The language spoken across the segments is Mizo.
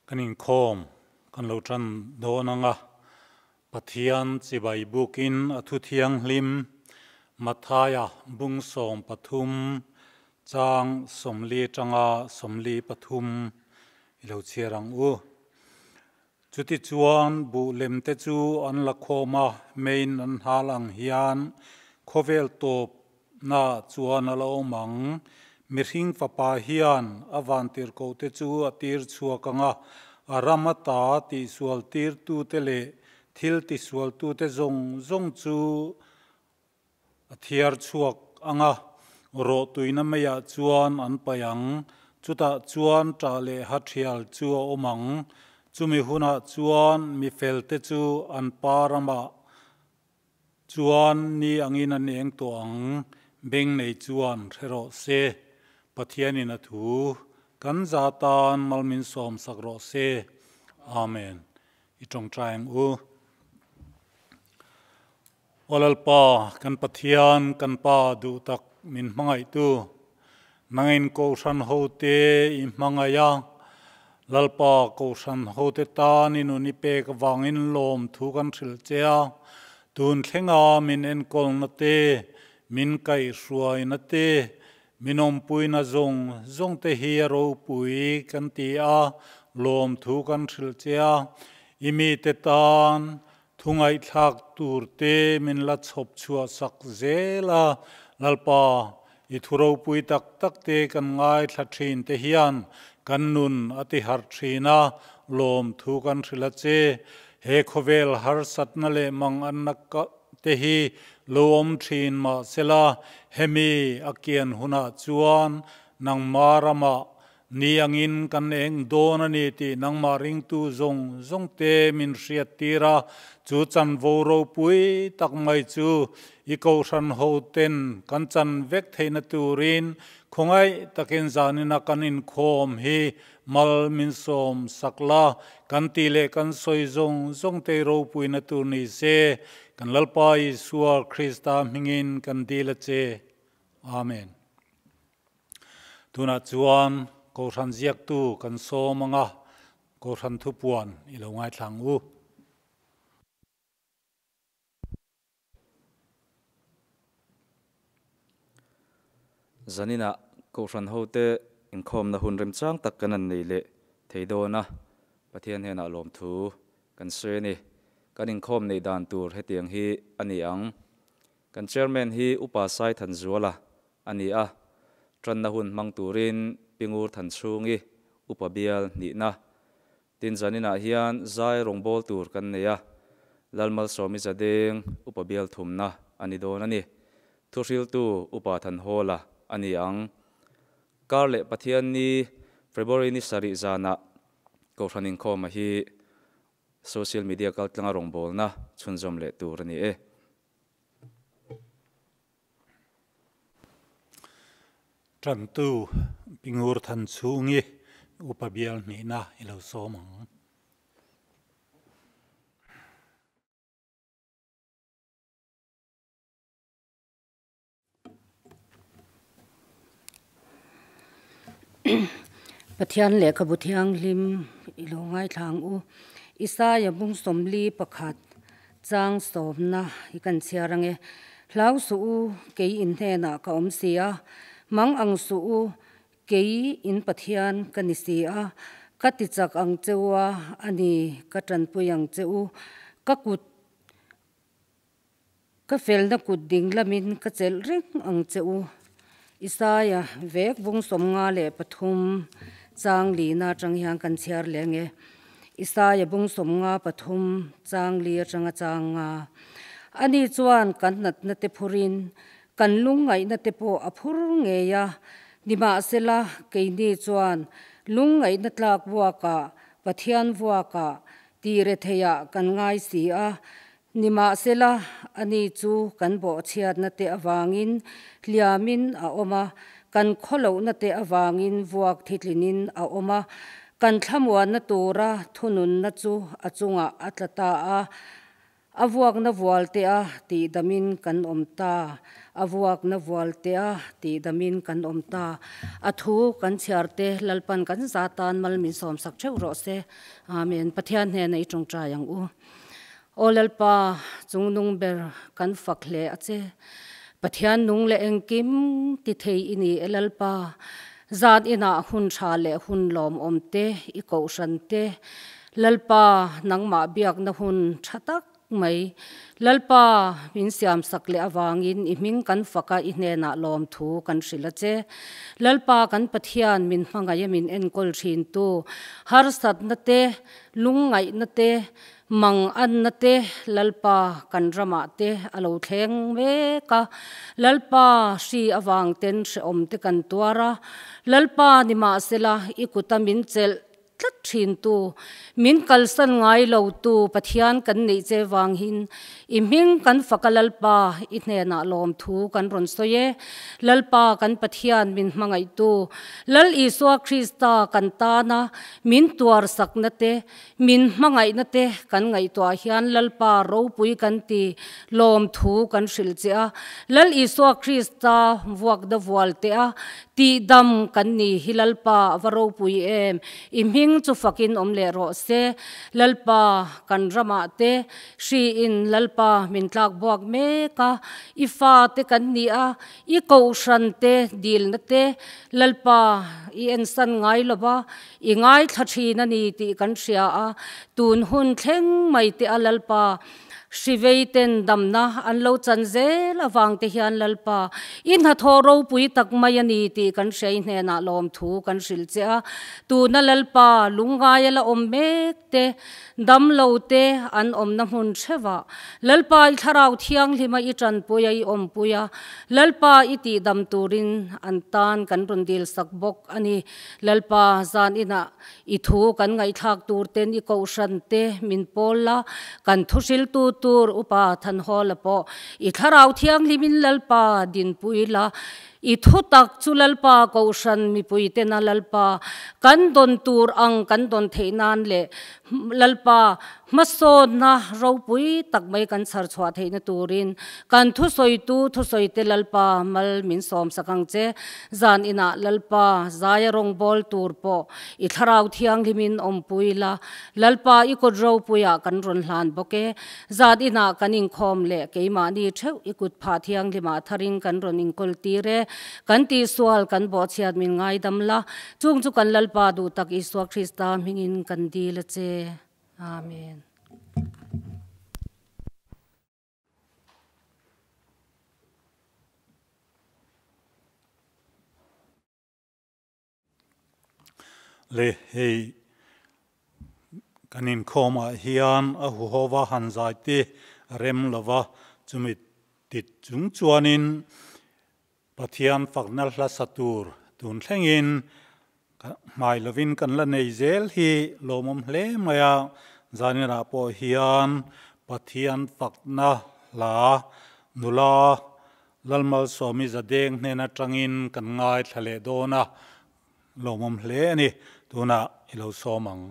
Kan inkhawm kan lo tan dawn anga Pathian chibai bukin a thu thianghlim Matthaia bung 13 chang 40 atanga 43 i lo chhiar ang u. Chutichuan buh lem te chu an la khawm a, meiin an hal ang hian khawvel tawp na chuan a la awm ang. Mihring fapa hian a vantirhkoh te chu a tir chhuak ang a, a ram ata tihsual tirtute leh thil tisualtute zawng zawng chu A thiar chhuak ang a, rawhtuina meiah chuan an paih ang. Chutah chuan ṭah leh ha ṭhial chu a awm ang. Chumi hunah chuan mi felte chu an pa ramah chuan ni angin an eng tawh ang. Beng nei chuan hre rawh se. Pathianin a thu kan za tan mal min sawmsak rawh se. Amen. I ṭawngṭai ang u. Aw Lalpa, kan Pathian, kan Pa duh tak min hmangaihtu, nangin Kohhran hote i hmangaih a, Lalpa, Kohhran hote tan i nun i pek avangin lawm thu kan hrilh che a, tun thlenga min enkawlna te, min kaihhruaina te, min awmpuina zawng zawng te hi a ropui kan ti a, lawm thu kan hrilh che a, i mite tan Thu ngaihthlak tur te min la chhawp chhuah sak zel a, Lalpa, i thu ropui tak tak te kan ngaithla thin te hian kan nun a ti harh thin a, lawm thu kan hrilh a che. He khawvel harsatna leh manganna te hi lo awm thin mahsela, hemi a kian hunah chuan nangma ramah Ni angin kan eng dawn a ni tih nangmah ringtu zawng zawng te min hriat tir a, chu chanvo ropui tak mai chu i kohhran ho ten kan chan vek theihna turin khawngaih takin zanina kan inkhawm hi mal min sawm sak la, kan tih leh kan sawi zawng zawng te i ropuina tur ni se, kan Lalpa Isua Krista hmingin kan dil a che. Amen. Tunah chuan Kohhran ziaktu kan sawm ang a, Kohhran thupuan i lo ngaithla ang u. Zaninah Kohhran hote inkhawmna hun remchang tak kan han nei leh thei dawn a, Pathian hnenah lawmthu kan sawi a ni. Kan inkhawm neih dan tur hetiang hi a ni ang. Kan Chairman hi Upa Sai Thanzuala a ni a, tanna hun hmang turin Pingur Thanchhungi Upa Bial hnihna tin zaninah hian zai rawngbâwl tur kan nei a, Lalmalsawmi Zadeng Upa Bial thumna a ni dawn a ni. Thuhriltu Upa Thanhawla a ni ang. Kar leh Pathianni February ni sarih zanah Kohhran inkhawma hi Social media kaltlanga rawngbâwlna chhunzawm leh tur a ni e. Tantu Pingur Than chhungi Upa Bial hnihna i lo sawm ang. Pathian lehkhabu thianghlim i lo ngaithla ang u. Isaia bung 41 chang sawmna hi kan chhiar ang e. Hlau suh u, kei in hnenah ka awm si a, mang ang suh u, kei in Pathian ka ni si a, ka ti chak ang che u a, a ni, ka tanpui ang che u, ka kut Ka felna kut ding lamin ka chelh reng ang che u. Isaia vek vung 53 chang lina atang hian kan chhiar leh ang e. Isaia bung 53 chang li atanga chang nga. Ani chuan kan natna te phurin kan lungngaihna te pawh a phur ngei a, nimahsela keini chuan lungngaihna tlak vuakah Pathian vuakah tih retheiah kan ngai si a, Nimahsela, ani chu kan bawhchhiatna te avangin hliamin a awm a, kan khawlohna te avangin vuak thitlinin a awm a, kan thlamuanna tura thununna chu a chungah a tla ta a. A vuakna vual te a tih damin kan awm ta. A vuakna vual te a tih damin kan awm ta. A thu kan chhiar te Lalpan kan za tan mal min sawm sak theuh rawh se. Amen. Pathian hnena i tawngtai ang u. Aw Lalpa, chungnung ber kan fak hle a che. Pathian nung leh engkim ti thei i ni e Lalpa. Zan inah hun tha leh hun lawmawm te i kohhran te Lalpa nangmah biakna hun tha tak mai Lalpa min siam sak leh avangin i hming kan fak a i hnenah lawmthu kan hrilh a che. Lalpa kan Pathian min hmangaih a min enkawl thin tu harsatna te lungngaihna te Mang anna te Lalpa kan ramah te a lo thleng mek a, Lalpa hri avang ten hrehawm te kan tuar a, Lalpa nimahsela i kuta min chelh tlat thin tu, min kalsan ngai lo tu Pathian kan neih che vang hin i hming kan fak a Lalpa i hnenah lawmthu kan rawn sawi e. Lalpa kan Pathian min hmangaih tu Lal Isua Krista kan tana min tuar sakna te Min hmangaihna te kan ngaihtuah hian Lalpa ropui kan ti, lawmthu kan hrilh che a. Lal Isua Krista vuakna vual te a tihdam kan ni hi Lalpa a va ropui em? I hming chu fakin awm leh rawh se. Lalpa kan ramah te hriin Lalpa min tlak buak mek a, i fa te kan ni a, i kohhran te dilna te Lalpa i ensan ngai lo va, I ngaithla thin a ni tih kan hria a, tun hun thleng mai te a Lalpa Hrivei ten damna an lo chan zel avang te hian Lalpa i hnathawh ropui tak mai a ni tih kan hrei hnenah lawmthu kan hrilh che a, tuna Lalpa lungngaia la awm mek te, dam lo te an awmna hmun hrevah Lalpa i thlarau thianghlima i tanpuia i awmpui a, Lalpa i tihdam turin an tan kan rawn dil sak bawk a ni. Lalpa, zan inah i thu kan ngaihthlak tur ten i kohhran te min pawl la, kan thuhriltu tur Upa Thanhawla pawh i thlarau thianghlimin Lalpa dinpui la, i thu tak chu Lalpa kohhran mipui tena Lalpa kan dawn tur ang kan dawn theih nan leh Lalpa Hmasawnna ropui tak mai kan chhar chhuah theihna turin kan thusawitu thusawite Lalpa mal min sawmsak ang che. Zan inah Lalpa zaia rawngbâwl tur pawh i thlarau thianghlimin awmpui la, Lalpa i kut ropuiah kan rawn hlan bawk e. Zan inah kan inkhawm leh keimahni theuh i kut phah thianghlimah tharin kan rawn inkawl tir e. Kan tihsual kan bawhchhiat min ngaidam la, chung chu kan Lalpa duhtak Isua Krista hmingin kan dil a che. Amen. Le hei kan inkhawmah hian a huhova han zai te rem lova chumi tit chung chuanin Pathian fakna hla sa tur tun thlengin hmai lovin kan la nei zel hi lawmawm hle mai a, zaninah pawh hian Pathian fakna hla nula Lalmalsawmi Zadeng hnen atangin kan ngaithla leh dawn a, lawmawm hle a ni. Tunah i lo sawm ang.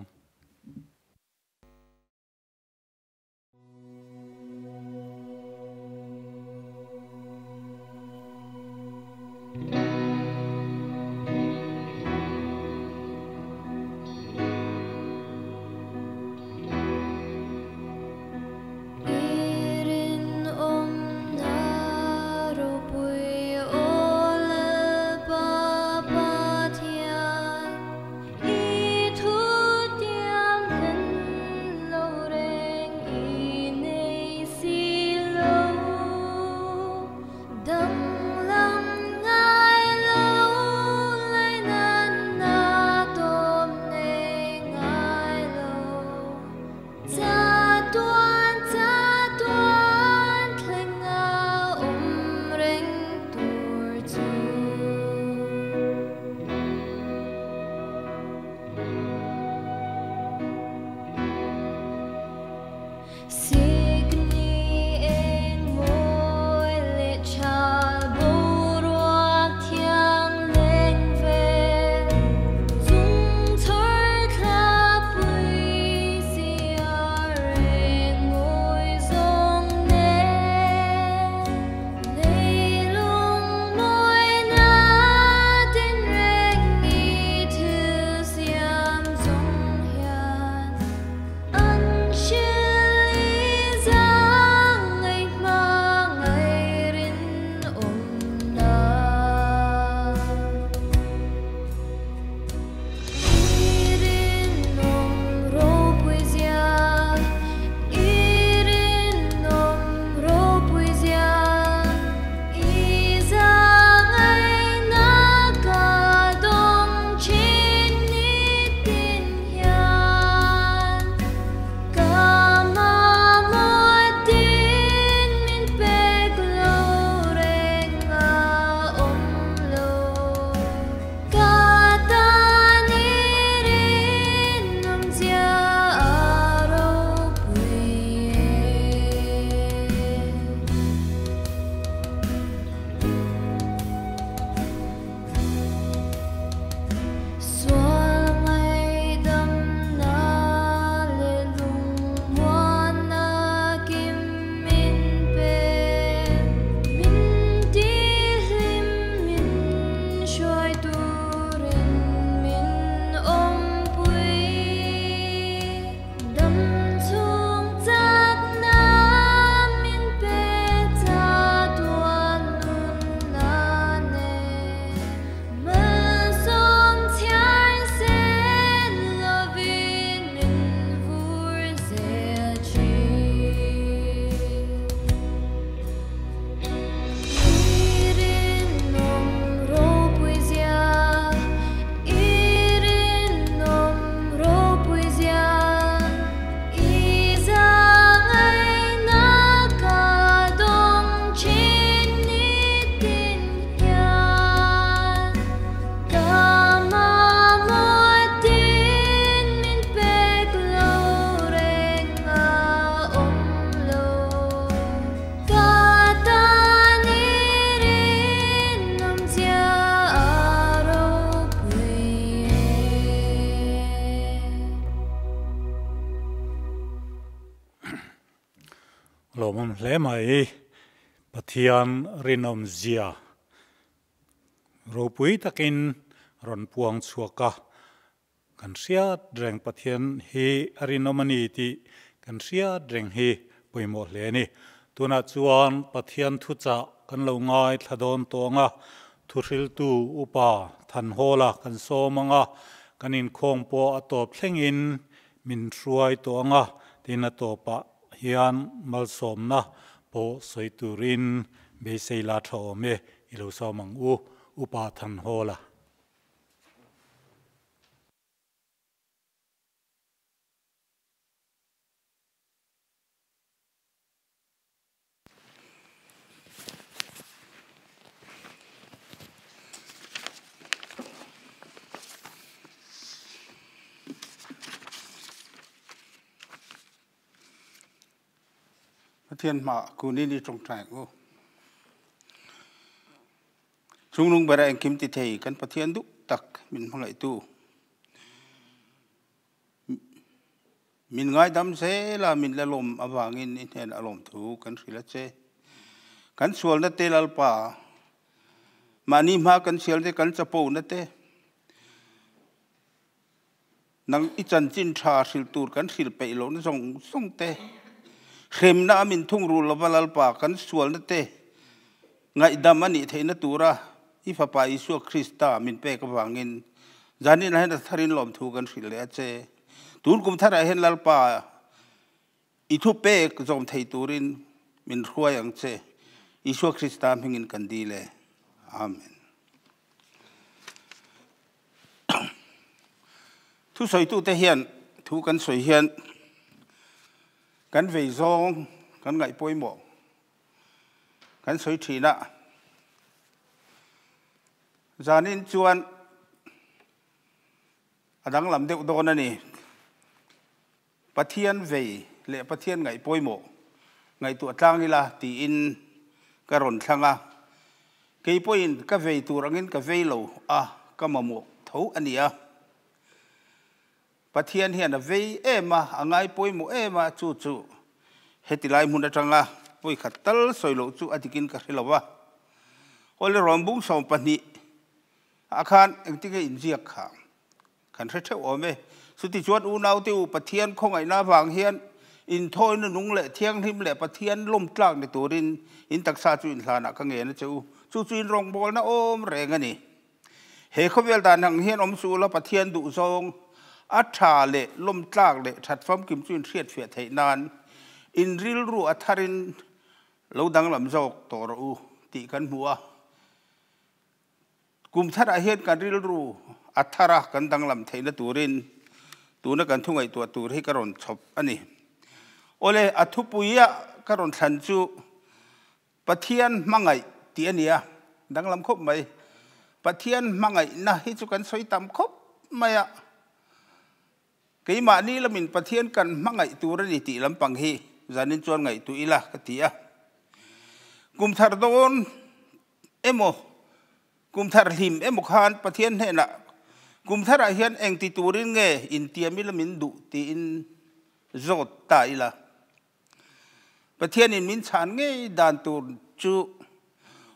Lawmawm hle mai. Pathian rinawm zia ropui takin rawn puang chhuak a. Kan hriat reng Pathian hi a rinawm a ni tih kan hriat reng hi pawimawh hle a ni. Tunah chuan Pathian thuchah kan lo ngaithla dawn tawh ang a, thuhriltu upa Thanhawla kan sawm ang a, kan inkhawm pawh a tawp thlengin min hruai tawh ang a, tin a tawpah hian malsawmna pawh sawi turin beisei la tha awm e, i lo sawm ang u, Upa Thanhawla. Pathian hmaah kun in i ṭawngṭai ang u. Chungnung bera engkim ti thei kan Pathian duh tak min hmangaihtu. Min ngaidam zel a, min la lawm avangin i hnenah lawmthu kan hrilh a che. Kan sualna te Lalpa, mahni hma kan sialna te, kan chapona te, nang i chanchin tha hrilh tur kan hrilh peih lohna zawng zawng te, hremna a min thungrul lova Lalpa, kan sualna te ngaihdam a nih theihna tura i Fapa Isua Krista min pek avangin zanin ah hian a tharin lawmthu kan hrilh leh a che. Tun kum tharah hian Lalpa i thu pek zawm thei turin min hruai ang che. Isua Krista hmingin kan dil e. Amen. Thusawitute hian thu kan sawi hian kan vei zawng kan ngaih pawimawh Kan sawi thin a, zanin chuan a danglam deuh dawn a ni. Pathian vei leh Pathian ngaih pawimawh ngaihtuah tlang ila tiin ka rawn thlang a, kei pawhin ka vei tur angin ka vei lo a, ka mamawh tho a ni a. Pathian hian a vei em a, a ngai pawimawh em a, chu chu heti lai hmun atanga vawikhat tal sawi loh chu a dikin ka hre lo va. Awle rawnbung 12 ah khan engtinge inziak kha kan hre theuh awm e. Chuti chuan unaute u Pathian khawngaihna avang hian inthawina nung leh thianghlim leh Pathian lawmtlak ni turin in taksa chu inhlanah ka ngen a che u. Chu chu in rawngbawlna awm reng a ni. He khawvel dan ang hian awm suh ula Pathian duh zawng a tha leh lawmtlak leh that famkim chu inhriatfiah theih nan in rilru a tharin lo danglam zawk tawh rawh u tih kan hmu a. Kum tharah hian kan rilru a thar a kan danglam theihna turin tuna kan thu ngaihtuah tur hi ka rawn chhawp a ni. Awle, a thupuia ka rawn thlan chu Pathian hmangaih tih a ni a, danglam khawp mai. Pathian hmangaihna hi chu kan sawi tam khawp mai a, keimahni lamin Pathian kan hmangaih tur a ni tih lampang hi zanin chuan ngaihtuah ila ka ti a. Kum thar dawn emaw, kum thar hlim emaw khan Pathian hnenah kum tharah hian engti turin nge intiam ila min duh tiin zawt ta ila. Pathianin min chhan ngei dan tur chu,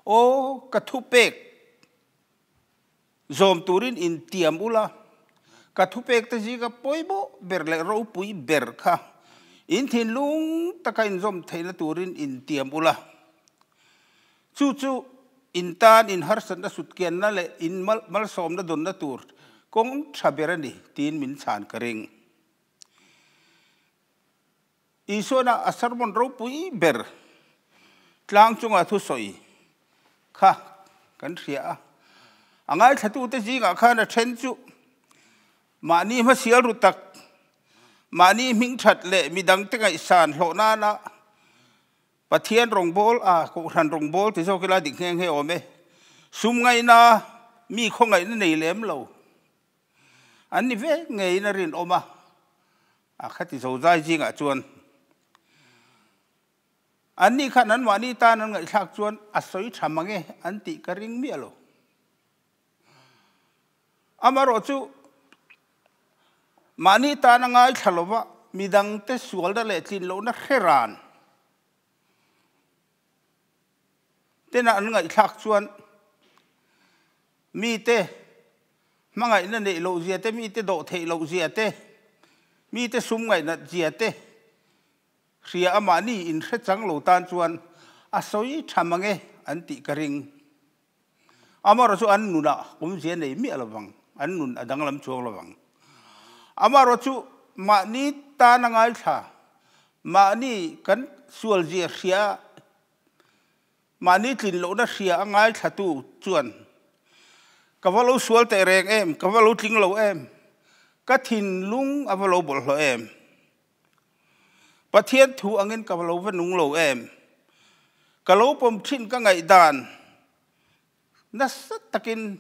Aw, ka thupek zawm turin intiam ula, ka thupek te zinga pawimawh ber leh ropui ber kha in thinlung taka inzawm theihna turin intiam ula. Chu chu in tan in harsatna sutkianna leh in malsawmna dawnna tur kawng tha ber a ni tiin min chhan ka ring. Isuana a sermon ropui ber tlang chunga thusawi kha kan hria a. A ngaithlatute zingah khan a then chu mahni hmasial ru tak, mahni hming that leh midangte ngaihsan hlawh nana Pathian rawngbâwl a, Kohhran rawngbâwl ti zawk ila dik nghe nghe awm e. Sum ngaihna, mi khawngaihna nei lem lo an ni vek ngeiin a rinawm a. A khati zo zai zingah chuan anni khan anmahni tan an ngaihthlak chuan a sawi tha mang e an tih ka ring miah lo. Amaherawh chu mahni tan a ngaithla lova midangte sualna leh tlin lohna hre ran. Tena an ngaihthlak chuan mite hmangaihna neih loh zia te, mite dawh theih loh zia te, mite sum ngaihnat zia te hria a mahni inhre chang lo tan chuan a sawi tha mange an tih ka ring. Amaherawhchu chu an nunah awmzia nei miah lovang, an nun a danglam chuang lovang. Amaherawhchu mahni tan a ngaithla, mahni kan sualzia hria, mahni tlin lohna hria a ngaithlatu chuan ka va lo sual teh reng em, ka va lo tling lo em, ka thinlung a va lo bawlhhlawh em, Pathian thu angin ka lo va nung lo em, ka lo pawm thin ka ngaihdan nasa takin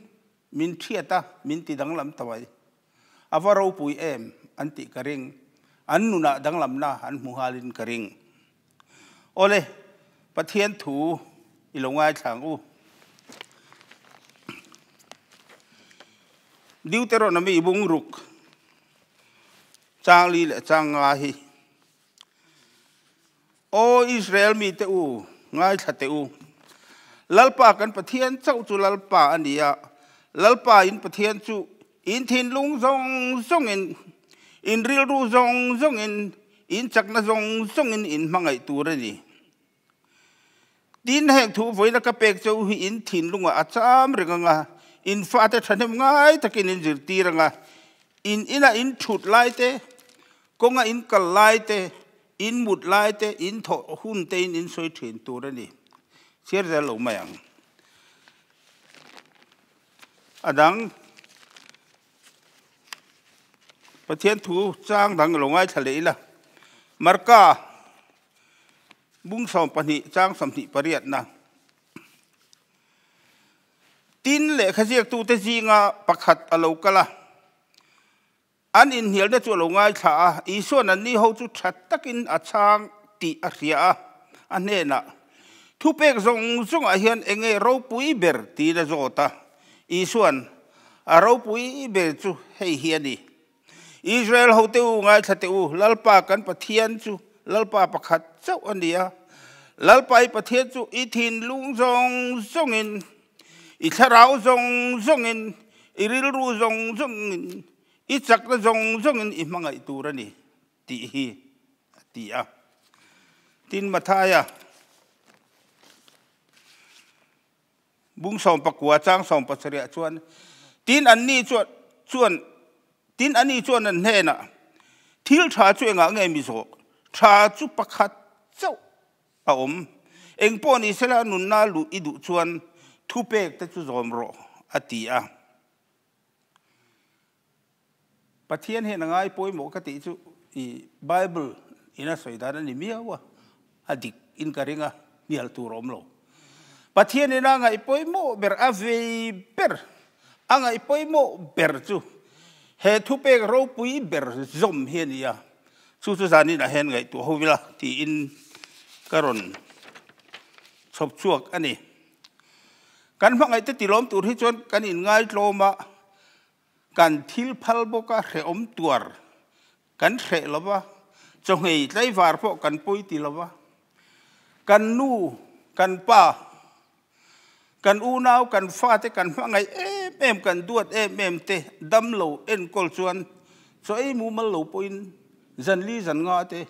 min thiat a, min ti danglam ta mai. A va ropui em an tih ka ring. An nunah danglamna an hmu nghalin ka ring. Awle, Pathian thu i lo ngaithla ang u. Deuteronomy bungruk chang li leh chang nga hi. Aw Israel mite u, ngaithla teh u. Lalpa kan Pathian chauh chu Lalpa a ni a, Lalpa in Pathian chu in thinlung zawng zawngin, in rilru zawng zawngin, in chakna zawng zawngin in hmangaih tur a ni. Tin, heng thu vawiina ka pek che u hi in thinlungah a cham reng ang a, in fate thahnem ngai takin in zirtir ang a, in inah in thut lai te, kawnga in kal lai te, in mut lai te, in thawh hun tein in sawi thin tur a ni. Chhiar zel lo mai ang. A dang Pathian thu chang dang lo ngaithla leh ila. Marka Bung 12 chang 28na. Tin, lehkha ziaktute zinga pakhat a lo kal a, an inhnialna chu a lo ngaithla a. Isua'n anni ho chu tha takin a chhang tih a hria a, a hnenah, Thupek zawng zawngah hian eng nge ropui ber? tiin a zawt a. Isua'n, A ropui ber chu hei hi a ni. Israel hote u, ngaithla teh u, Lalpa kan Pathian chu Lalpa pakhat chauh a ni a. Lalpa i Pathian chu i thinlung zawng zawngin, i thlarau zawng zawngin, i rilru zawng zawngin, i chakna zawng zawngin i hmangaih tur a ni, tih hi a ti a. Tin, Mathaia Bung 19 chang 17 chuan, Tin anni chuan chuan tin ani chuan an hnenah, Thil tha chu engah nge mi zawh? Tha chu pakhat chauh a awm. Eng pawh ni sela nunna luh i duh chuan thupek te chu zawm rawh, a ti a. Pathian hian a ngai pawimawh ka tih chu i Bible in a sawi dan a ni miau a, a dik in ka ring a, hnial tur a awm lo. Pathian in a ngaih pawimawh ber, a vei ber, a ngaih pawimawh ber chu he thupek ropui ber zawm hi a ni a, chu chu zanin ah hian ngaihtuah ho ila tiin ka rawn chhawp chhuak a ni. Kan hmangaihte tilawm tur hi chuan kan inngaitlawm a, Kan thil phal bawk a hrehawm tuar kan hreh lo va, chawhngei tlaivar pawh kan pawi ti lo va. Kan nu, kan pa, kan unau, kan fate kan hmangaih em em, kan duat em em te dam lo enkawl chuan chaw ei mumal lo pawhin zanli zan nga te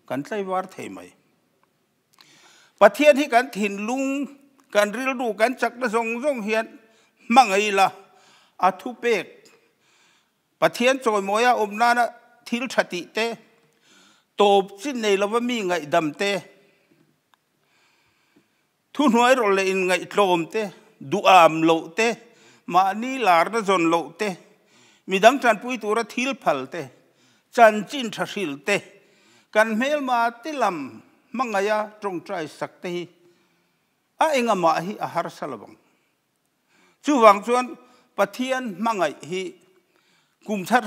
kan tlaivar thei mai. Pathian hi kan thinlung, kan rilru, kan chakna zawng zawng hian hmangaih ila a thupek. Pathian chawimawia awm nana thil tha tih te, tawp chin nei lova mi ngaihdam te, thuhnuai rawlh leh inngaihtlawm te, duham loh te, mahni larna zawn loh te, midang tanpui tura thil phal te, Chanchin tha hril te, kan hmelma te lam hmangaia tawngtai sak te hi a engamah hi a harsa lo ang. Chuvang chuan Pathian hmangaih hi kum thar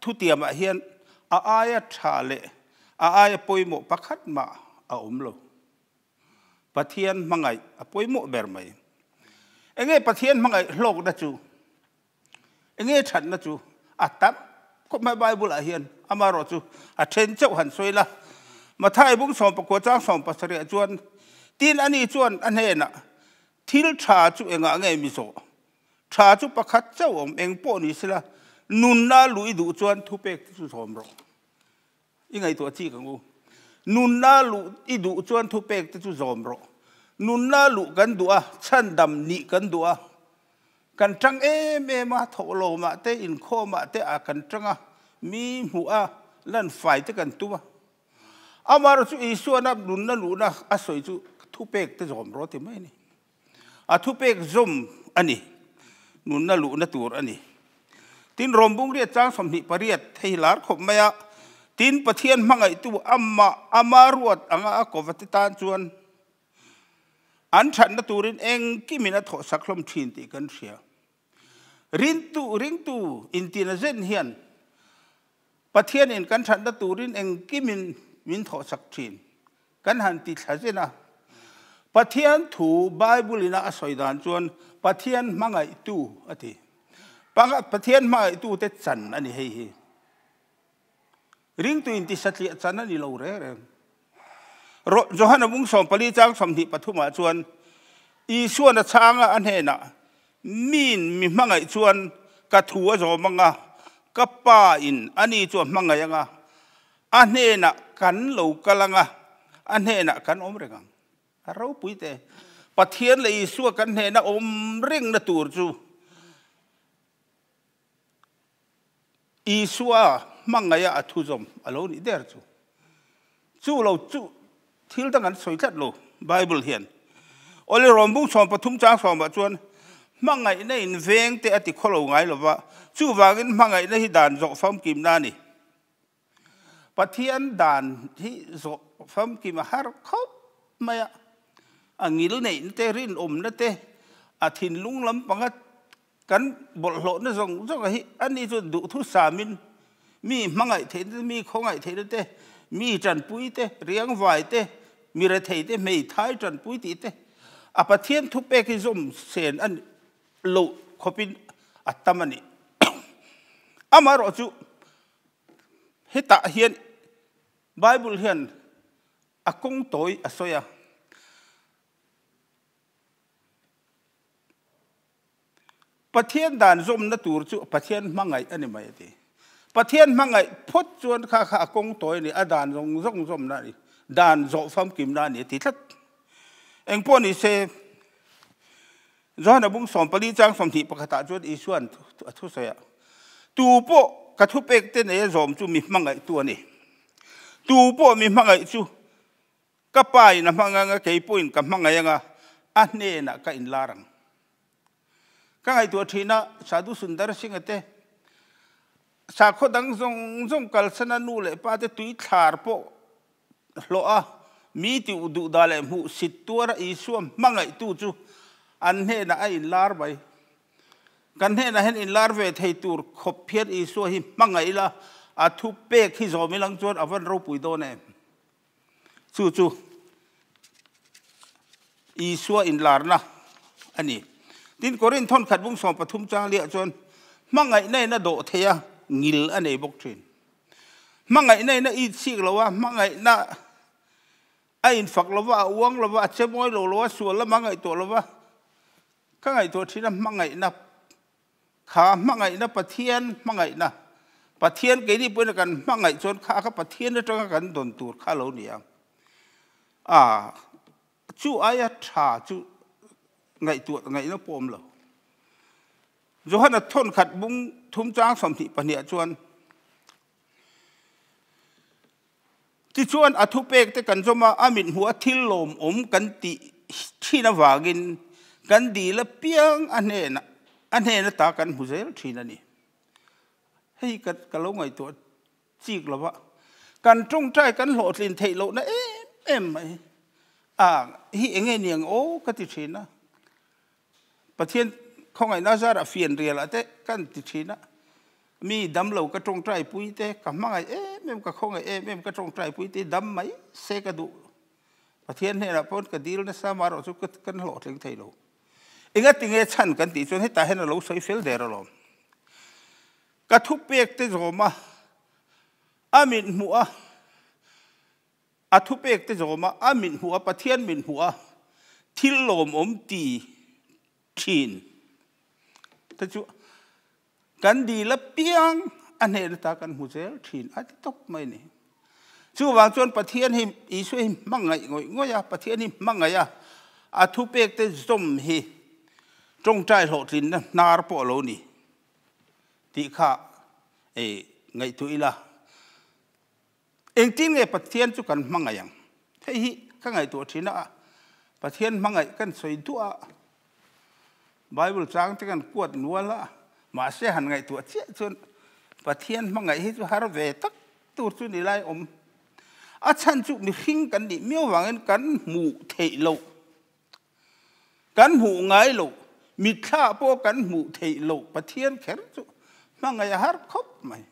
thutiamah hian a aia tha leh a aia pawimawh pakhat mah a awm lo. Pathian hmangaih a pawimawh ber mai. Enge Pathian hmangaih hlawkna chu? Enge thatna chu a tam khawp mai Bible ah hian amaherawh chu a then chauh han sawi la. Mathai bung 19 chang 17 ah chuan tin ani chuan a hnenah. Thil tha chu engah nge mi zawh? Tha chu pakhat chauh awm eng pawh ni sela, nunna luh i duh chuan thupek te chu zawm rawh. I ngaihtuah chik ang u. Nunna luh i duh chuan thupek te chu zawm rawh. Nunna luh kan duh a, chhandam nih kan duh a, kan tang em em a, thawhlawmah te, inkhawmah te a kan tang a, mi hmuh a, lan fai te kan tum a. Amaherawhchu Isuana nunna luhna a sawi chu thupek te zawm rawh ti mai a ni. A thupek zawm a ni. Nunna luhna tur a ni. Tin, Rom bungriat chang 28 thei lar khawp mai a, Tin, Pathian hmangaihtu amah ama ruat anga a kova te tan chuan an thatna turin engkimin a thawhsak hlawm thin tih kan hria. Rintu, ringtu intina zen hian Pathianin kan thatna turin engkimin min thawhsak thin. Kan han ti thla zen a. Pathian thu Bible ina a sawi dan chuan Pathian hmangaihtu a ti. Pathian hmangaihtu te chan a ni hei hi. Ringtu in ti satliah chan a ni lo reng reng. Johana bung 14 chang 23 ah chuan Isuan a chhang a a hnenah Miin mi hmangaih chuan ka thu a zawm anga, ka Pa in ani chu a hmangaih anga, a hnenah kan lo kal anga, a hnenah kan awm reng ang. A ropui te. Pathian leh Isua kan hnena awm rengna tur chu Isua hmangaiha a thu zawm a lo nih der chu. Chu lo chu thil dang an sawi tlat lo Bible hian. Awle Rom bung 13 chang sawmah chuan hmangaihna in veng te a ti khaw lo ngai lova, chuvangin hmangaihna hi dan zawh famkimna a ni. Pathian dan hi zawh famkim a har khawp mai a, a ngil neihna te, rinawmna te, a thinlung lampanga Kan bawlhhlawhna zawng zawng hi ani chuan duhthusamin mi hmangaih theihna te, mi khawngaih theihna te, mi tanpui te, riangvai te, mi rethei te, hmeithai tanpui tih te a Pathian thupek hi zawm sen a loh khawpin a tam a ni. Amaherawhchu hetah hian Bible hian a kawng tawi a sawi a. Pathian dan zawmna tur chu Pathian hmangaih a ni mai a ti. Pathian hmangaih phawt chuan kha kha a kawng tawi a ni, a dan zawng zawng zawmna a ni, dan zawh famkimna a ni a ti tlat. Engpawh ni se, Johana bung 14 chang 21 ah chuan Isua'n a thusawi a, Tu pawh ka thupek te nei a zawm chu mi hmangaihtu a ni. Tu pawh mi hmangaih chu Ka pa in a hmang anga, kei pawhin ka hmangaih anga, a hnenah ka inlar ang. Ka ngaihtuah thin a, Sadhu Sundar Singh-a te, sakhaw dang zawng zawng kalsana nu leh pa te tui thlar pawh hlawh a, mi ti uh duh dah leh hmuh sit tuara Isua hmangaihtu chu an hnenah a inlar mai. Kan hnenah hian inlar ve thei tur khawp hian Isua hi hmangaih ila, a thu pek hi zawm ilang chuan a van ropui dawn em? Chu chu Isua inlarna a ni. Tin, Korinth thawnkhat bung 13 chang liah chuan hmangaihna in a dawh thei a, ngil a nei bawk thin. Hmangaihna in a it chik lo a, hmangaihna a infak lo va, a uang lo va, a che mawi lo lo a, sual lama ngaihtuah lo va, ka ngaihtuah thin a, hmangaihna Kha hmangaihna Pathian hmangaihna, Pathian keini pawhin a kan hmangaih chuan kha kha Pathian atanga kan dawn tur kha lo ni ang. A, chu aia tha chu ngaihtuah ngaihna pawh awm lo. Johana thawnkhat bung thum chang 22 ah chuan, Tichuan a thupek te kan zawm a, a mithmuh a thil lawmawm kan tih thin avangin kan dil apiang a hnenah a hnen ata kan hmu zel thin a ni. Hei ka ka lo ngaihtuah chik lo va, kan tawngtai kan hlawhtlin theih lohna em em mai a hi eng nge niang aw ka ti thin a. Pathian khawngaihna zarah fian rialah te kan ti thin a, mi dam lo ka tawngtai pui te, ka hmangaih em em, ka khawngaih em em ka tawngtai pui te dam mai se ka duh. Pathian hnenah pawn ka dil nasa marawh chu kan hlawhtling thei lo. Engatinge chhan kan tih chuan hetah hian a lo sawi fel der alawm. Ka thupek te zawm a, a mit hmuh a, A thupek te zawm a, a mit hmuh a, Pathian mit hmuh a, thil lawmawm ti Thin te chu kan dil apiang a hnehna ta kan hmu zel thin a ti tawp mai ni. Chuvang chuan Pathian hi Isua hi hmangaih ngawih ngawih a, Pathian hi hmangaih a, a thupek te zawm hi tawngtai hlawhtlinna hnar pawh a lo ni tih kha ngaihtuah ila. Engtin nge Pathian chu kan hmangaih ang? Hei hi ka ngaihtuah thin a, Pathian hmangaih kan sawi duah a, Bible chang te kan kuat nual a, mahse han ngaihtuah chiah chuan Pathian hmangaih hi chu har ve tak tur chu ni lai awm. A chhan chu mihring kan nih miau vangin kan hmuh theih loh, kan hmuh ngai loh, mitthla pawh kan hmuh theih loh Pathian kher chu hmangaih a har khawp mai.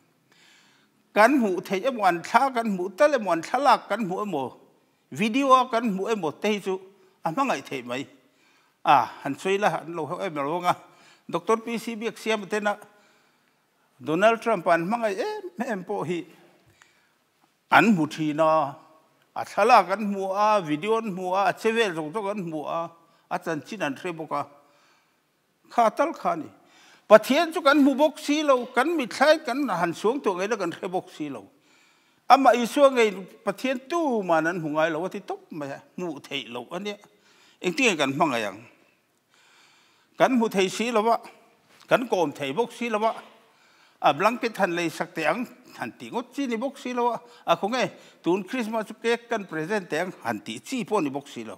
Kan hmuh theih emaw, an thla kan hmuh tal emaw, an thlalak kan hmuh emaw, video a kan hmuh emaw te hi chu a hmangaih theih mai. A, han sawi la, an lo hauh em lo ang a. Doctor PC Biaksiama tena Donald Trump an hmangaih em em pawh hi an hmu thin a, a thlalak an hmu a, video an hmu a, a che vel zawk zawk an hmu a, a chanchin an hre bawk a. Kha tal kha a ni. Pathian chu kan hmu bawk si lo, kan mithlai kan han suang tuah ngei la kan hre bawk si lo. Amah Isua ngei Pathian tuman an hmu ngai lo a ti tawp mai a, hmuh theih loh a nia. Engtin nge kan hmangaih ang? Kan hmu thei si lo a, kan kawm thei bawk si lo a, a blanket han lei sak teh ang han tih ngawt chi ni bawk si lo a, a khawnge tun Christmas chu cake kan present teh ang han tih chi pawh ni bawk si lo.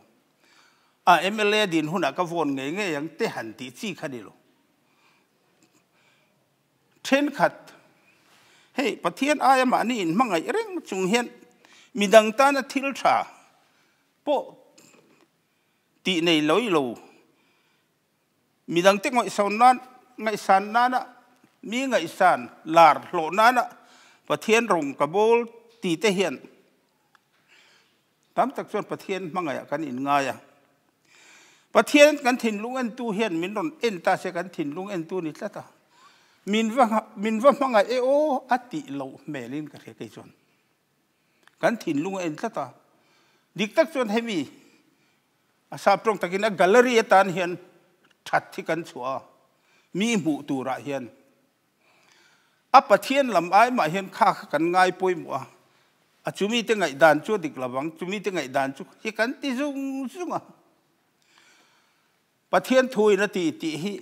A mla din hunah ka vawn ngei ngei ang te han tih chi kha ni lo. Thenkhat, hei Pathian aia mahni inhmangaih reng chung hian midang tana thil tha pawh tih nei loi lo, midangte ngaihsawn nan, ngaihsan nana mi ngaihsan lar hlawh nana Pathian rawng ka bawl ti te hian Tam tak chuan Pathian hmangaihah kan inngai a. Pathian kan thinlung entu hian min rawn en ta se kan thinlung entu ni tlat a. Min va min va hmangaih e aw a tih loh hmelin ka hria kei chuan. Kan thinlung a en tlat a. Dik tak chuan hemi a sap tawng takin a gallery atan hian that hi kan chhuah a. Mi hmuh turah hian A Pathian lam ai mah hian kha kha kan ngai pawimawh a, a chumite ngaihdan chu a dik lo vang, chumite ngaihdan chu hi kan ti zung zung a. Pathian thuin a ti tih hi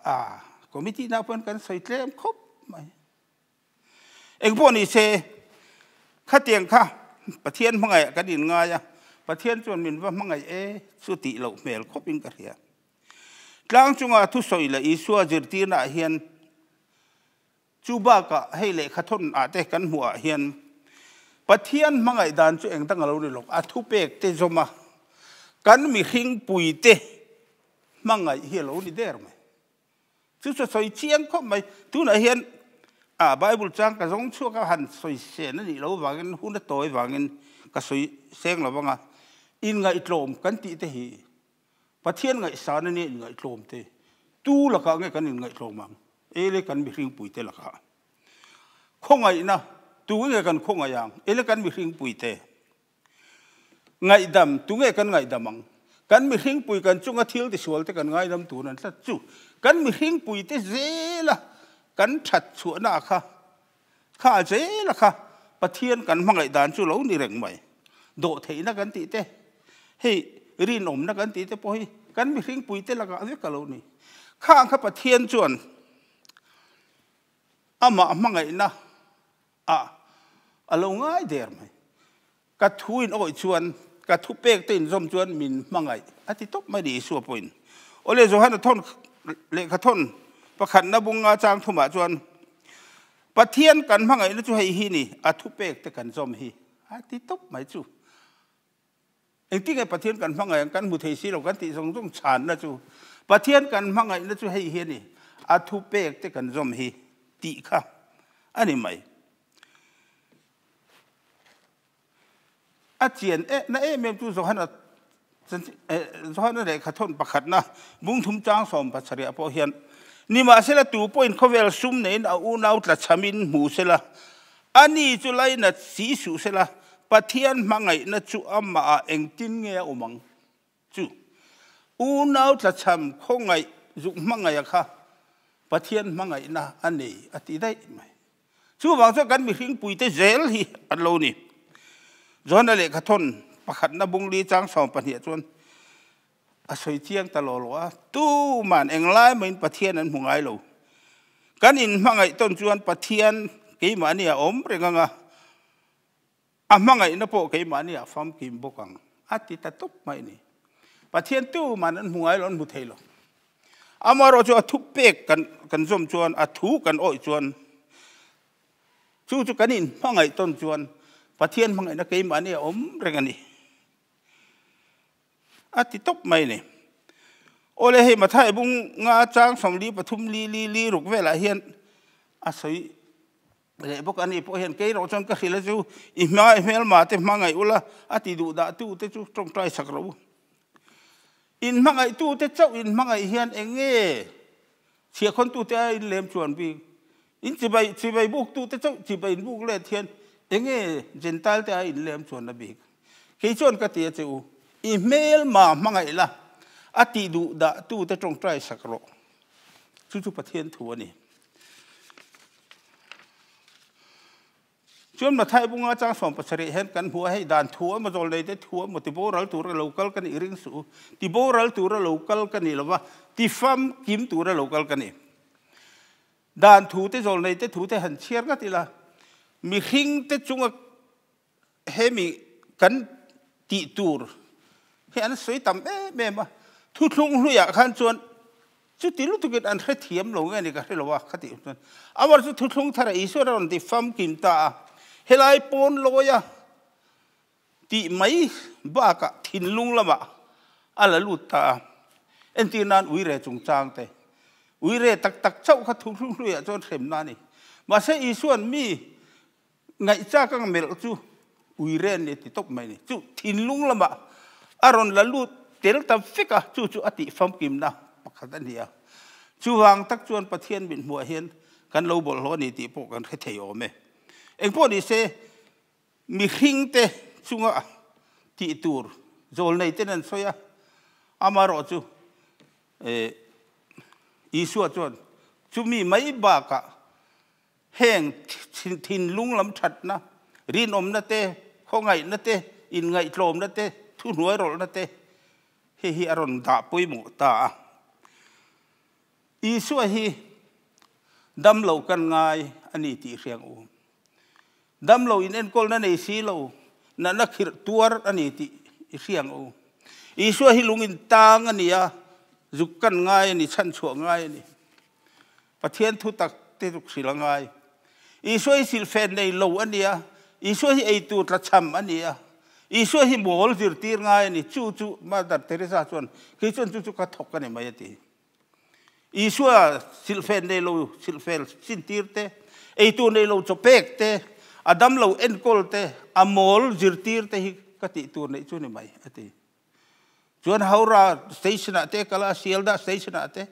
a committee na pawn kan sawi tlem khawp mai. Engpawh ni se, khatiang kha Pathian hmangaih ah kan inngai a, Pathian chuan min va hmangaih e chu tih loh hmel khawpin ka hria. Tlang chunga thusawi leh Isua zirtirnaah hian chu bakah hei lehkhathawn ah te kan hmuh ah hian Pathian hmangaih dan chu eng dang a lo ni lo, a thupek te zawm a, kan mihring pui te hmangaih hi a lo ni der mai. Chu chu sawi chiang khawp mai. Tunah hian a Bible chang ka zawng chhuak a, han sawi sen a nih loh vangin hun a tawi vangin ka sawi seng lo vang a, inngaihtlawm kan tih te hi Pathian ngaihsan a nia inngaihtlawm te, tu lakah nge kan inngaihtlawm ang? Ele kan mihringpuite lakah. Khawngaihna, tu nge kan khawngaih ang? Ele kan mihringpuite. Ngaihdam, tu nge kan ngaihdam ang? Kan mihringpui kan chunga thil tisual te kan ngaidam tur an tlat chu. Kan mihringpuite zela kan that chhuahna kha, kha zela kha Pathian kan hmangaih dan chu lo ni reng mai. Dawhtheihna kan tih te, hei rinawmna kan tih te pawh hi kan mihringpui te lakah vek a lo ni. Khang kha Pathian chuan amah hmangaihna ah a lo ngai der mai. Ka thu in awih chuan, ka thu pek te inzawm chuan min hmangaih a ti tawp mai ni Isua pawhin. Awle Johana thawn lehkha thawn pakhatna bunga chang thumah chuan Pathian kan hmangaihna chu hei hi ni, a thu pek te kan zawm hi a ti tawp mai chu. Engtin nge Pathian kan hmangaih ang kan hmu thei si lo kan tih zawng zawng chhanna chu Pathian kan hmangaihna chu hei hi a ni, a thu pek te kan zawm hi tih kha a ni mai. A chian eh na em em chu Johana Johana lehkha thawn pakhatna bungthum chang sawm pasarih pawh hian nimahsela tu pawhin khawvel sum neiin a unau tla chhamin hmu sela ani chu lainat si suh sela Pathian hmangaihna chu amahah engtin nge a awm ang chu unau tla chham khawngaih. zuk hmangaih a kha Pathian hmangaihna a nei a ti daih mai. Chuvang chuan kan mihring puite zel hi an lo ni. Johana lehkhathawn pakhatna bungli chang 12 ah chuan a sawi chiang ta law law a, tuman englai mahin Pathian an hmu ngai lo. Kan inhmangaih tawn chuan Pathian keimahni a awm reng ang a, a hmangaihna pawh keimahni a famkim bawk ang a ti ta tawp mai ni. Pathian tuman an hmu ngai lo, an hmu thei lo. Amaherawh chu a thu pek kan kan zawm chuan, a thu kan awih chuan, chu chu kan inhmangaih tawn chuan Pathian hmangaihna keimahni a awm reng a ni. A ti tawp mai a ni. Awle hei Mathai bung nga chang 43 li li li ruk velah hian a sawi leh bawk a ni pawh hian kei erawh chuan ka hrilh a chu i hma i hmelma te hmangaih ula a ti duh dah tu te chu tawngtai sak rawh u. In hmangaih tu te chauh in hmangaih hian eng nge chhiahkhawn tu te a in lem chuan bik in chibai chibai buk tu te chauh chibai in buk let hian eng nge Gentile te a in lem chuan na bik. Kei chuan ka ti a che u i hmelma hmangaih la a ti duh dah tu te tawngtai sak rawh. Chu chu Pathian thu a ni. Chuan Mathai bunga chang 17 hian kan hmu a, hei dan thu emaw zawl nei te thu emaw ti boral tura lo kal ka nih ring suh u. Ti boral tura lo kal ka nih lova, ti fam kim tura lo kal ka ni. Dan thu te zawl nei te thu te han chhiar ngat ila, mihring te chunga hemi kan tih tur hi an sawi tam em em a, thuthlung hluiah khan chuan chuti lutukin an hrethiam lo nge ni ka hre lo a khatih chuan amar chu thuthlung thar a Isua a rawn ti famkim ta a, helai pawn lawia tih mai bakah thinlung lamah a la lut ta a, entir nan uire chungchang te uire tak tak chauh kha thuthlung hluiah chuan hremna a ni, mahse Isuan mi Ngaihchak ang melh chu ui ren ni ti tawp mai ni. Chu thinlung lamah a rawn la lut tel ta vek a, chu chu a tih famkimna pakhat a ni a. Chuvang tak chuan Pathian min hmuah hian kan lo bawlhhlawh a ni tih pawh kan hre thei awm e. Engpawh ni se, mihringte chunga tih tur zawlnei ten an sawi a, amaherawh chu Isua chuan chumi mai bakah Heng thinlung lam thatna, rinawmna te, khawngaihna te, inngaihtlawmna te, thuhnuairawlhna te hei hi a rawn dah pawimawh ta a. Isua hi damlo kan ngai a ni tih hriang u. Damlo in enkawlna nei si lo, natna khirh tuar a ni tih i hriang u. Isua hi lung in tang a ni a, zuk kan ngai a ni, chhanchhuah ngai a ni. Pathian thu tak te ruk hrilh a ngai. Isua hi silhfen nei lo a ni a, Isua hi eitur tlachham a ni a, Isua hi mawl zirtir ngai a ni. Chu chu Mother Teresa chuan, Kei chuan chu chu ka thawk a ni mai a ti. Isua silhfen nei lo silhfel sintir te, eitur nei lo chaw pek te, a dam lo enkawl te, a mawl zirtir te hi ka tih tur neih chu a ni mai a ti. Chuan Howrah station ah te kal a, Sealdah station ah te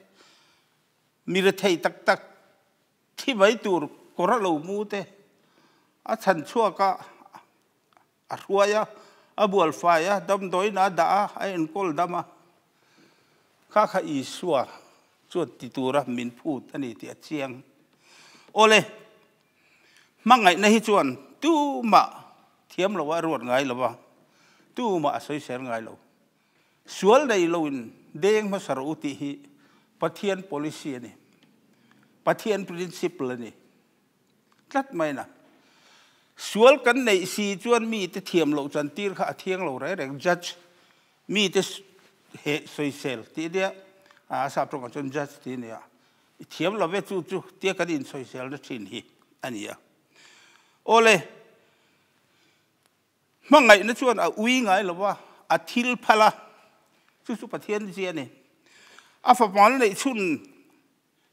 mi rethei tak tak thi mai tur kawr a lo mu te a chhan chhuak a, a hruai a, a bual fai a, damdawiin a dah a, a enkawl dam a. Kha kha Isua chuan ti tura min phut a ni tih a chiang. Awle, hmangaihna hi chuan tumah thiam lo a ruat ngai lo va, tumah a sawisel ngai lo. Sual nei loin deng hmasa rawh u tih hi Pathian policy a ni. Pathian principle a ni. Tlat mai na. Sual kan neih si chuan mite thiam loh chantir kha a thiang lo reng reng. Judge, mite he sawisel tih nia, a sap tawngah chuan judge tih nia. I thiam lo ve chu chu tia kan insawiselna thin hi a ni a. Awle, hmangaihna chuan a ui ngai lo va, a thil phal a, chu chu Pathian zia a ni. A fapa neih chhun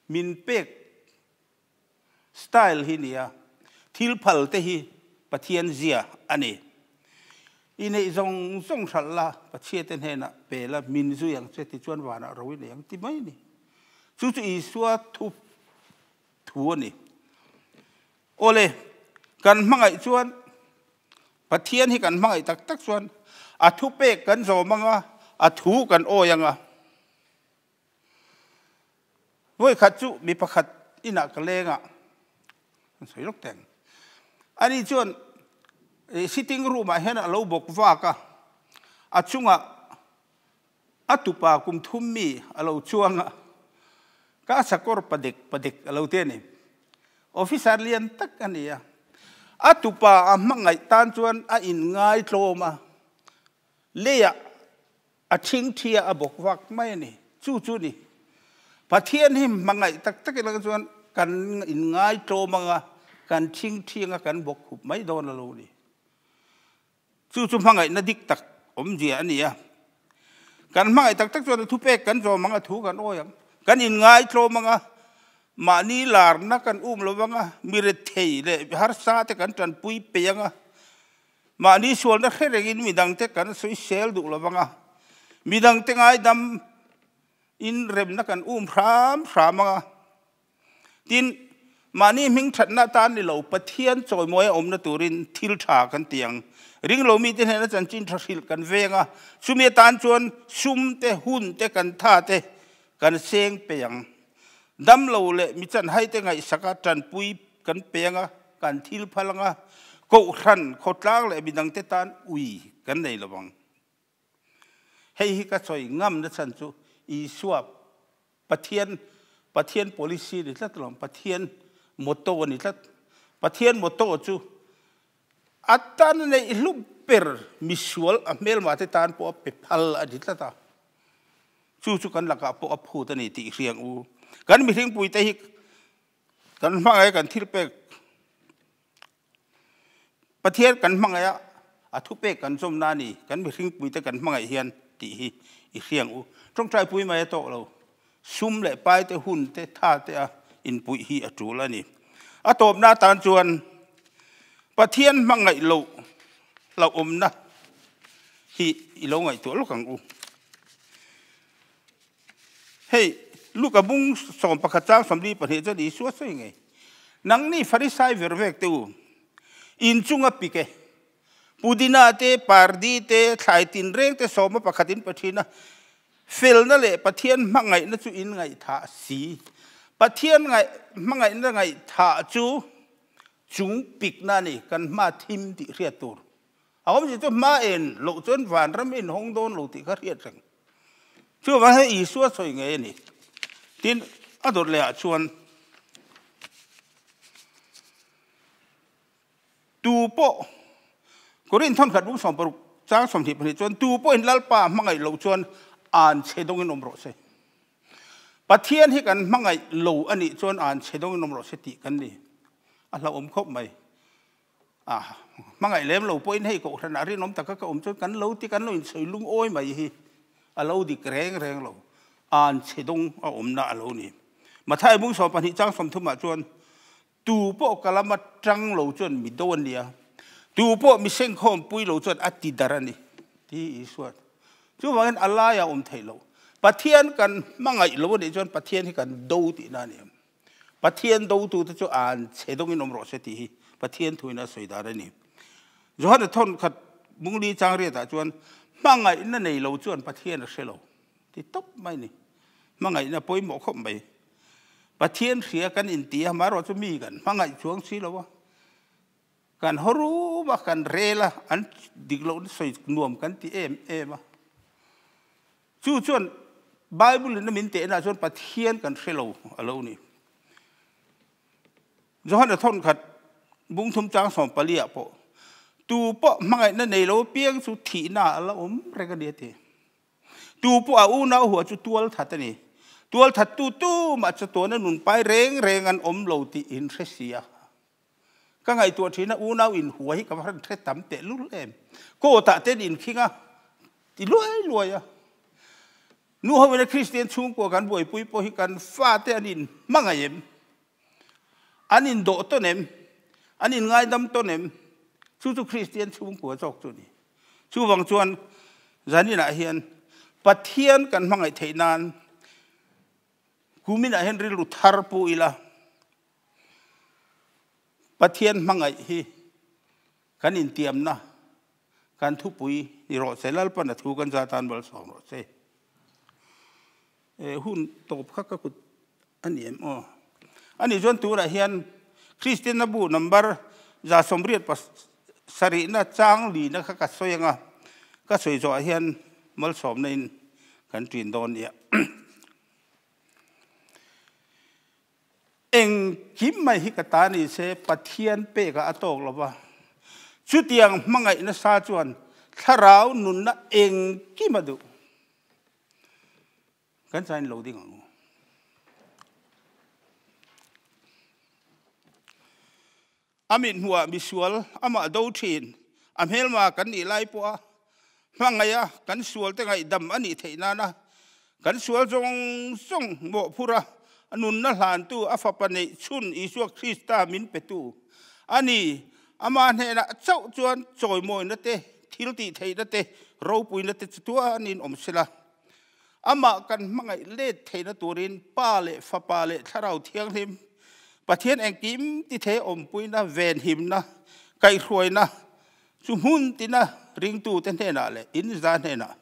min pek style hi nia, thil phal te hi Pathian zia a ni. I neih zawng zawng hralh la, Pathiate hnenah pe la, min zui ang che tichuan vanah ro i nei ang ti mai a ni. Chu chu Isua thu thu a ni. Awle, kan hmangaih chuan, Pathian hi kan hmangaih tak tak chuan a thupek kan zawm ang a, a thu kan awi ang a. Vawi khat chu mi pakhat inah ka leng a, an sawi lawk teng. Ani chuan sitting room ah hian a lo bawk vak a, a chungah a tupa kum thum mi a lo chuang a, ka sakawr padek padek a lo ti a ni. Officer lian tak a ni a, a tupa a hmangaih tan chuan a inngaitlawm a, leiah A thingthi a a bawk vak mai a ni. Chu chu ni. Pathian hi hmangaih tak tak ila chuan kan inngai tlawm anga, kan thingthi anga kan bawk khup mai dawn a lo ni. Chu chu hmangaihna dik tak awmzia a ni a. Kan hmangaih tak tak chuan a thupek kan zawm anga thu kan awi ang. Kan inngai tlawm anga, mahni larna kan um lo anga, mi rethei leh harsa te kan tanpui peih anga, Mahni sualna hre rengin midangte kan sawisel duh lo vang a, midangte ngaidam in remna kan um hram hram ang a. Tin, mahni hming thatna atan ni lo, Pathian chawimawi a awmna turin thil tha kan ti ang. Ringlo mite hnena chanchin tha hrilh kan veng a, chumi atan chuan sum te, hun te, kan tha te kan seng pe ang. Damlo leh mi chanhai te ngaihsaka tanpui kan pe ang a, kan thil phal ang a, kohhran, khawtlang leh midangte tan ui kan nei lo vang. Hei hi ka sawi ngamna chhan chu Isua Pathian Pathian policy a ni tlat lo, Pathian motto a ni tlat. Pathian motto chu a tan neih hlu ber misual a hmelma te tan pawh a pe phal a ni tlat a. Chu chu kan lakah pawh a phut a ni tih hriang u. Kan mihringpuite hi Kan hmangaih kan thil pek Pathian kan hmangaih a, a thupek kan chawmna a ni, kan mihringpuite kan hmangaih hian tih hi i hriang u. Tawngtaipui mai a tawk lo, sum leh pai te, hun te, tha te a inpuih hi a tul a ni. A tawpna atan chuan Pathian hmangaih loh hlauhawmna hi i lo ngaihtuah lawk ang u. Hei, Luka bung 11 chang 42 chuan Isua sawi ngei, Nangni Farisai ver vek te u, in chunga pik e, pudina te, pardi te, thlai tinreng te sawma pakhat in pe thin a, felna leh Pathian hmangaihna chu in ngaihthah si. Pathian hmangaihna ngaihthah chu chung pikna a ni, kan hma thim tih hriat tur. A awmzia chu hma en loh chuan vanram in hawng dawn lo tih kha hriat reng. Chuvang hian Isua sawi ngei a ni. Tin, a dawt lehah chuan tu pawh Korin thawn khat bung 60 chang 22 chuan tu pawhin Lalpa hmangaih loh chuan an chhe dawngin awm rawh se. Pathian hi kan hmangaih lo a nih chuan an chhe dawngin awm rawh se tih kan ni. A hlauhawm khawp mai. A hmangaih lem lo pawhin hei kohhran ah rinawm taka ka awm chuan kan lo ti kan lo insawi lungawi mai hi a lo dik reng reng lo. An chhe dawng a awmna a lo ni. Mathai bung 12 chang 30 ah chuan tu pawh ka lama tang lo chuan mi do a nia, tu pawh mi sengkhawm pui lo chuan a ti dar a ni ti Isua. Chuvangin a laia awm theih lo. Pathian kan hmangaih lo a nih chuan Pathian hi kan do tihna a ni. Pathian dotute chu an chhe dawngin awm rawh se tih hi Pathian thuin a sawi dan a ni. Johana thawn khat Mungli chang riatah chuan hmangaihna nei lo chuan Pathian a hre lo ti tawp mai a ni. Hmangaihna pawimawh khawp mai. Pathian hria kan inti a, amaherawh chu mi kan hmangaih chuang si lo a. Kan haw rum a, kan rel a, an dik lohna sawi nuam kan ti em em a. Chu chuan Bible in a min tehna chuan Pathian kan hre lo a lo ni. Johana thawn khat bung thum chang 14 ah pawh tu pawh hmangaihna nei lo piang chu thihna a la awm reng a ni a ti. Tu pawh a unau hua chu tual that a ni. Tual that tu tu mah chatuana nun pai reng reng an awm lo tih in hre si a. Ka ngaihtuah thin a, unau in hua hi ka va han hre tam teh lul em. Court ah ten in khing a, ti luai luai a. Nu ho ina Kristian chhungkua kan buaipui pawh hi kan fate an in hmangaih em? An in dawh tawn em? An in ngaidam tawn em? Chu chu Kristian chhungkua zawk chu a ni. Chuvang chuan zaninah hian Pathian kan hmangaih theih nan kuminah hian rilru thar pu ila, Pathian hmangaih hi kan intiamna, kan thupui ni rawh se, Lalpan a thu kan za tan malsawm rawh se. Hun tawp kha ka kut. A ni em aw? A nih chuan tunah hian Kristianna bu number 87 na chang lina kha ka sawi anga ka sawi zawhah hian malsawmna in kan ṭin dawn nia. Engkim mai hi ka ta ni se Pathian pekah a tawk lo va, chutiang hmangaih nasa chuan thlarau nunna engkim a duh. Kan chain lo ding ang u. A mit hmuhah misual amah do thin, a hmelma kan nih lai pawha hmangaiha kan sualte ngaihdam a nih theih nana kan sual zawng zawng mawhphurha a nunna hlantu a fapa neih chhun Isua Krista min petu a ni. Amah hnenah chauh chuan chawimawina te, thiltih theihna te, ropuina te chu tuanin awm sela. Amah kan hmangaih let theihna turin Pa leh Fapa leh Thlarau Thianghlim, Pathian engkim ti thei awmpuina, venhimna, kaihhruaina chu hmun tina ringtute hnenah leh inza hnenah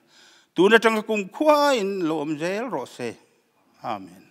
tun atanga kumkhuain lo awm zel rawh se. Amen.